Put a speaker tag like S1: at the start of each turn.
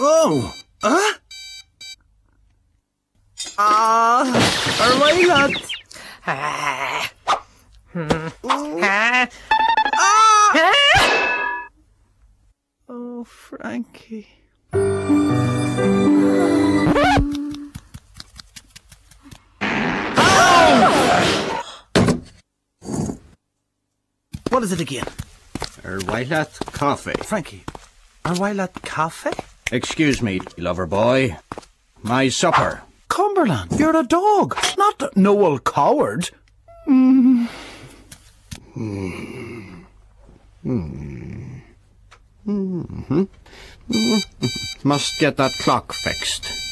S1: Oh! Ah! Ah! Ar mhaith leat? Ah! Oh, Frankie. What is it again?
S2: Ar mhaith leat caife?
S1: Frankie, ar mhaith leat caife?
S2: Excuse me, lover boy. My supper.
S1: Cumberland, you're a dog, not Noel Coward. Mm.
S2: Mm. Mm. Mm -hmm. Must get that clock fixed.